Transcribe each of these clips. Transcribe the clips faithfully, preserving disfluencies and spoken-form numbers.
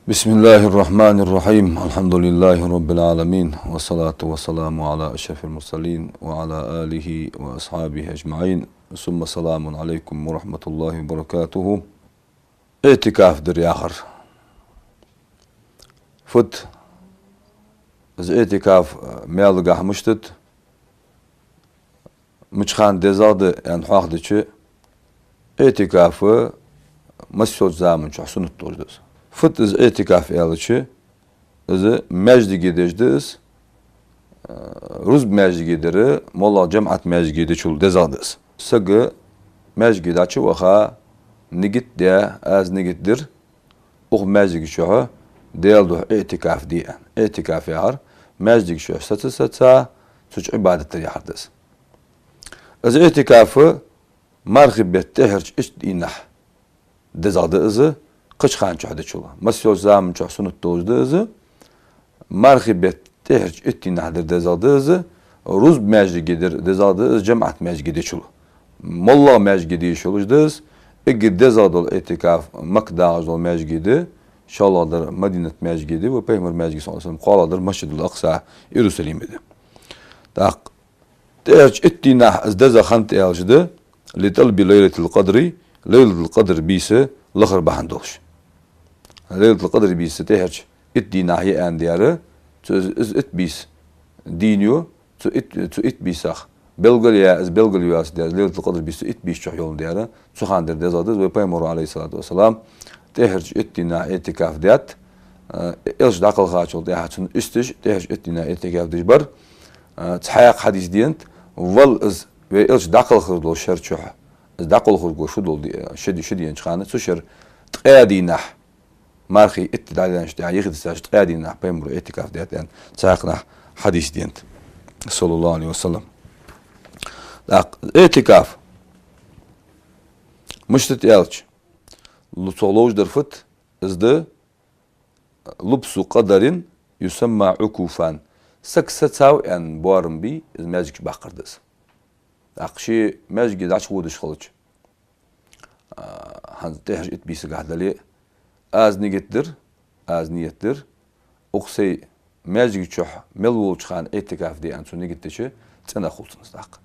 بسم الله الرحمن الرحيم. الحمد لله رب العالمين. والصلاة والسلام على أشرف المرسلين وعلى آله وأصحابه أجمعين. ثم السلام عليكم ورحمة الله وبركاته. Ӏитикаф дар яхар. Фуд из Ӏитикаф, малагӀа, мишта да, мича хана дезагӀа да аьнна хьоахадича, Ӏитикаф массайолча заман чухь суннат долаш да из. Фуд из Ӏитикаф аьлча, из маьждиге деш да из, рузба маьждиге дар, моллагӀа жамаӀат маьждиге дечул дезагӀа да из. Сага маьждиге дӀачу ваха, нигат даь, аз нигат дир, укх маьждига чухь Даьла духьа Ӏитикаф де аьнна. Ӏитикаф яхар маьждига чухь саца-саца, цу чу Ӏибадат дар яхар да из. Из Ӏитикаф мархий бетта тӀехьарча итт дийнахь дезагӀа да из, кхыча хана чухь дечул. Массайолча заман чухь суннат долаш да из, мархий бетта тӀехьарча итт дийнахь дар дезагӀа да из, рузба маьждиге дар дезагӀа да из, жамаӀат маьждиге дечул. МоллагӀа маьждиге де йиш йолаш да из, эггара дезагӀа дола Ӏитикаф Макка дагӀаш дола маьждиге да, шоллагӀа дар Мадинат маьждиге да, ва Пайхамара маьждиге, саллаллахӀу Ӏалайхи ва саллам, кхоалагӀа дар Масжидул Акъса, Иерусалиме да. ТӀаккха тӀехьарча итт дийнахь из деза хӀана да аьлча да, لطلب ليلة القدر, Лайлатул Къадр бийса лахар бахьан долаш. Лайлатул Къадр бийса тӀехьарча итт дийнахь я аьнна дар, цу из, из итт бийса дийна я, цу итт, цу итт бийсах белгал я, из белгал йоацаш дар, Лайлатул Къадр бийса итт бийса чухь йолаш дар, цу хана дар дезагӀа да из. Вай Пайхамара, Ӏалайхи ссалату вассалам, тӀехьарча итт дийнахь Ӏитикаф даьд, э, Элча дӀакхалхачул тӀехьагӀа цун истиш, тӀехьарча итт дийнахь Ӏитикаф деш бар, э, цхьаькха хьадис денад, валла из вай Элча дӀакхалхар долча шера чухь, из дӀакхалхаргва шу дола ди-, ши ди-, ши ди еннача хана, цу шера ткъаь дийнахь, мархий итт ди дӀаденначул тӀехьагӀа, юхедисача ткъаь дийнахь Пайхамара Ӏитикаф даьд аьнна цхьаькха хьадис денад, саллаллахӀу Ӏалайхи ва саллам. ТӀаккха Ӏитикаф мишта да аьлча, лу-, цо ловш дар фуд, из да لبس قدر يسمى عكوفا. Саг сацав аьнна боарам бий, из маьждига чу баккхар да из. ТӀаккха ше маьждиге дӀачуводаш хилча, а, хӀанз тӀехьарча итт бийсагахь дале, аз нигат дир, аз ният дир, укх сай маьждига чухь мел волча хана Ӏитикаф де аьнна цо нигат дича, цӀенагӀа хул цунна из тӀаккха.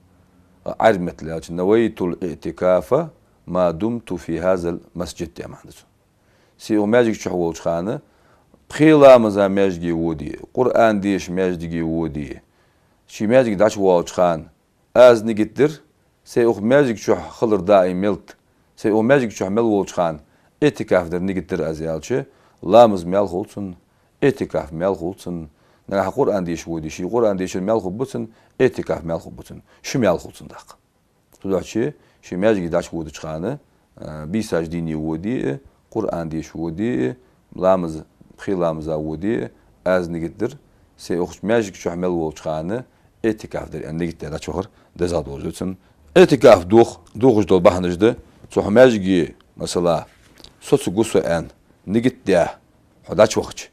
Ӏарбий меттала аьлча, نويت الاعتكاف ما دمت في هذا المسجد яха маӀан да цун. Се укх маьждига чухь волча хана, пхе ламаза маьждиге воде, Къуръан деша маьждиге воде, ше маьждиге дӀачувоалача хана, аз нигат дир, се укх маьждига чухь хилар даим мел да, се укх маьждига чухь мел волча хана Ӏитикаф дар нигат дир аз аьлча, ламаз маьл хул цунна, Ӏитикаф маьл хул цунна, нагахь Къуръан деша воде, ше Къуръан дешар маьл хургба цунна, Ӏитикаф маьл хургба цунна, шу маьл хул цунна тӀаккха. Цудухьа ше маьждиге дӀачуводача хана, а, бийсаш дийна воде, Къуръан деша воде, ламаз, пхе ламаза воде, аз нигат дир, се укх маьждига чухь мел волча хана Ӏитикаф дар аьнна нигат даь дӀачувахар дезагӀа долаш да цун. Ӏитикаф дох-, дохаш дола бахьанаш да, цу хьо маьждиге, масала, соцаргва со аьнна нигат даь, хьо дӀачувахача.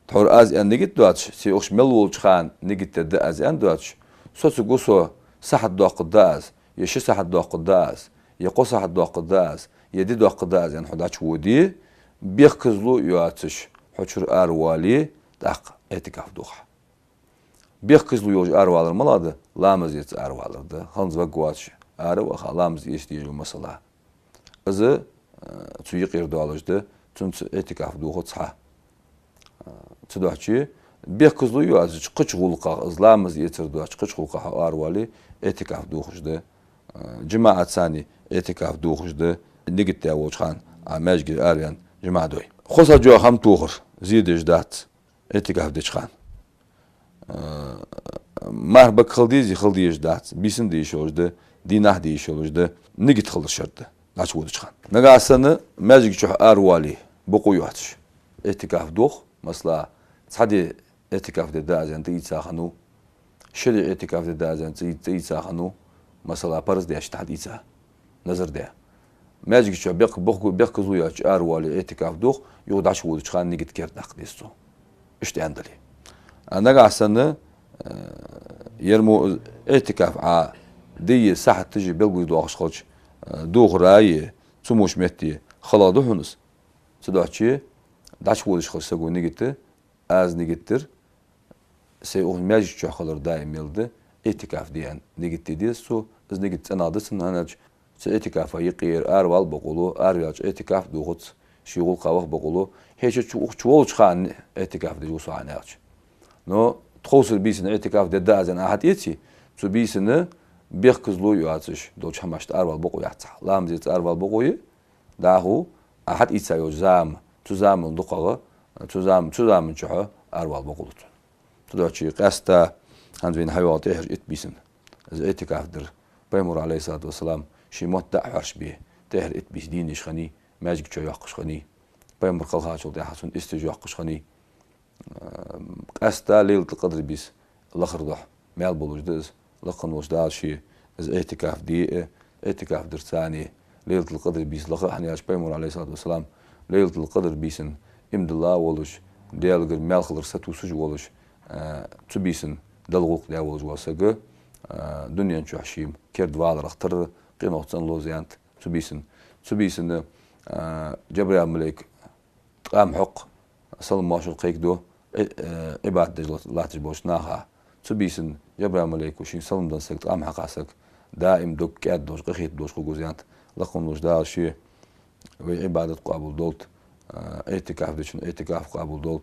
Тхьовра аз аьнна нигат доацаш, се укх мел волча хана нигат даь да аз аьнна доацаш, соцаргва со, сахьат доаккхаргда аз, е ши сахьат доаккхаргда аз, е кхо сахьат доаккхаргда аз, е ди доаккхаргда аз аьнна хьо дӀачуводе, бехказло йоацаш хьо чура аравале, тӀаккха Ӏитикаф дох хьа. Бехказло йолаш аравалар малагӀа да? Ламаз эца аравалар да. ХӀанз ваг воацаш ара а ваха, ламаз эца дезаш ва, масала. Из, э, цу юкъера долаш да, цунца Ӏитикаф дохац хьа. Э, цудухьа бехказло йоацача кхыча гӀулакхах, из ламаз эцар доацача кхыча гӀулакхах хьо аравале, Ӏитикаф дохаш да. Э, жамаӀат санна Ӏитикаф дохаш да, нигат даь волча хана, а, маьждиге араваьнна жамаӀат дой. Хоза жоп хӀама тохар зе деш дац Ӏитикаф деча хана. Э, марха бага хила дезий, хила дезаш дац, бийсан де йиш йолаш да, дийнахьа де йиш йолаш да, нигат хилар шарт да дӀачуводача хана. Нагахь санна маьждига чухь аравале, бокъо йоацаш, Ӏитикаф дох, масала, цхьа ди Ӏитикаф де да аз аьнна тӀаийца хиннав, ши ди Ӏитикаф де да аз аьнна тӀаий-, тӀаийца хиннав, масала, парз даьча тӀехьа дийца, назар даь. Маьждига чухь бехк-, бехк-, бехказло йоацаш аравале, Ӏитикаф дох, юха дӀачуводача хана нигат керда даккха деза цо. Иштта аьнна дале. А нагахь санна, э, ер мо Ӏитикаф Ӏа ди е сахьат тӀа же белгалдоахаш хилча, э, дохар а е, цу мо метте халагӀа да хьона из. Цудухьа, дӀачуводаш хилча саго нигат, аз нигат дир, сай укх маьждига чу хилар даим мел да, иӀтикаф де аьнна нигат де деза цо, из нигат цӀенагӀа да цун, хӀана аьлча цу иӀтикафа юкъера аравала бокъо лу, араваьлча иӀтикаф дохац, ший гӀулакха ваха бокъо лу, хӀаьта цу укх чу волча хана иӀтикаф деш ва со хӀана аьлча. Но тховсара бийсан иӀтикаф дергда аз аьнна Ӏа хьатӀаэце, цу бийсан бехказло йоацаш долча хӀамашта аравала бокъо яц хьа. Ламазаца аравала бокъо я, дӀахо Ӏа хьатӀаийца йолча зама, цу заман дукхагӀа, цу зам-, цу заман чухьа аравала бокъо лу цун. Цудухьа къаьстта хӀанз вайна хьайоагӀа тӀехьара итт бийсан из иӀтикаф дар. Пайхамара, Ӏалайхи ссалату вассалам, ший мотт дӀа а хьоарчабе, тӀехьара итт бийса дийнадеш хиннай, маьждига чу йоаккхаш хиннай. Пайхамар кхелхачул тӀехьагӀа цунна истиж йоаккхаш хиннай. Къаьстта Лайлатул-Къадр бийса лахара духьа маьл болаш да из, лакха волча Дала ше из иӀтикаф де а, иӀтикаф дарца цхьана Лайлатул-Къадр бийса лаха а, хӀана аьлча Пайхамара, Ӏалайхи ссалату вассалам, Лайлатул-Къадр бийсан иман дилла волаш, Даьлагара маьл хилар сатувсаш волаш, а, цу бийсан Далла гӀулакх даь волаш вола саг, а, дунен чухь ший керда валарах тарра, къинойх цӀенлу из аьннад цу бийсан. Цу бийсан, а, Джабраил малейк ткъам хьокх, салам-моаршал кхайкаду, э, э, Ӏибадат деш лат-, латташ болча наха. Цу бийсан Джабраил малейко шийна салам даь саг, ткъам хьакха саг, даим дог кӀаьда долаш, къахетам болаш хургва из аьннад. Лакха волча Дала ше вай Ӏибадат къоабал долда, э, иӀтикаф дечун иӀтикаф къоабал долда.